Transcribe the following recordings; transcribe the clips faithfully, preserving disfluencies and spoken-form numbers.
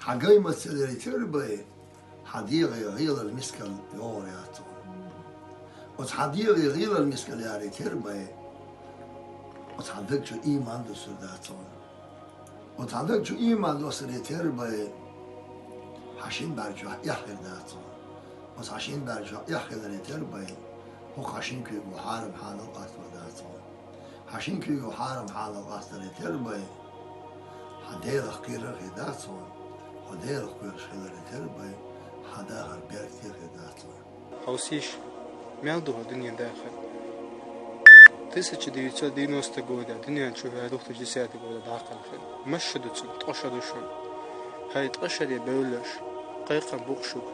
Хьан гай мацалларе тера бай, хьан дегӀе гӀелал мискал йогӀур яц хьуна. Оцу хьан дегӀе гӀелал мискал яре тера бай, оцу хьан даг чу ийман дуссур дац хьуна. Оцу хьан даг чу ийман доссаре тера бай, хьан шин бӀаьрг чохь эхь хир дац хьуна. Оцу хьан шин бӀаьрг чохь эхь хиларе тера бай, хӀокху хьан шин куьйго хьарам хьанал къастор дац хьуна. Хьан шин куьйго хьарам хьанал къастаре тера бай, хьан Делах кхерар хир дац хьуна, хьо Делах кхоьруш хиларе тера бай, хьан дахар беркате хир дац хьуна. Хьовсийша, мел ду хьо дуьнен дахар? Тысяча девятьсот девяностого года дуьнен чу ваьлла, две тысячи десятого года дӀакхалхина. Масса ду цуьнан, ткъа шо ду шуна. ХӀай, ткъа шаре бевлларш, кхайкхам бу-кх шуьга.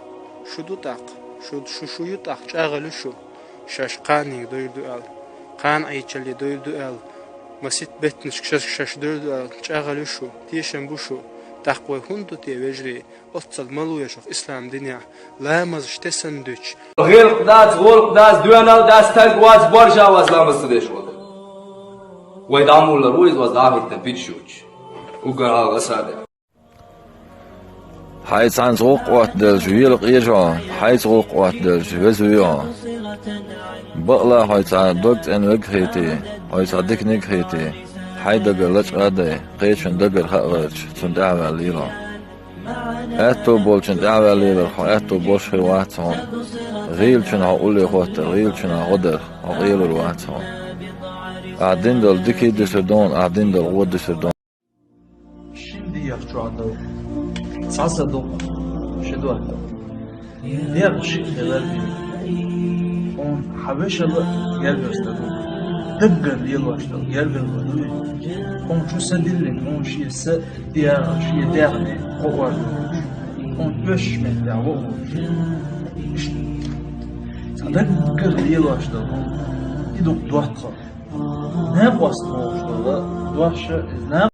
Шу ду тӀаккха, шу, шу, шу ю тӀаккха, чӀагӀалла ю шу. Шаьш кханенга дойр ду аьлла, кхана Ӏийчалле дойр ду аьлла, масийтта беттанашка шаьш, шаьш дойр ду аьлла, чӀагӀалла ю шу, тешам бу шу. ТӀаккха вай хӀунда ду те, вежарий, оццул малуш хӀокху ислам динехь, ламазаш тесна дуьтуш? ГӀиллакх дац, гӀуллакх дац, доьналла дац, стаг вац, борша вац ламаз ца деш волу. Вай дӀа муьллара ву иза, ваза дӀа а хӀиттина, питаш юттуш. Уггар хьалха аса а деа. Хьайца цхьаьнца гӀуллакх оттаделча, вела къежа хьо, хьайца гӀуллакх оттаделча, веза вуьйла хьо. Бакъ а хьо цхьа дог цӀена верг а хетий, хьо цхьа диканиг а хетий, хьайн дагара лачкъа а дай, кхечун дагара хаа гӀерташ, цунна тӀаьхьаваьлла лела хьо. Аьтто болчун тӀаьхьаваьлла леларх хьо аьтто болуш хир вац хьуна. ГӀийлачунна хьо улле хӀоттар, гӀийлачунна гӀо дарх хьо къелур вац хьуна. Ахь дина долу дика а дуьсур ду хьуна, ахь дина долу гӀо дуьсур ду хьуна. Шина дегӀах чохь долу цхьа са ду-кх, ши доттагӀа. ДегӀ шиъ хилар бен, хьуна хьан вешала гергара стаг ву. Даггара лелош долу гергара ву дуй? Хьуна чу са диллина, хьуна шен са дегӀ, шен даьхни кхоар ду. Хьуна оьшуш меттехь ву хьуна. Иштта. Цхьа даггара лелош долу, и ду-кх доттагӀа. Накъост бохуш долу дош, иза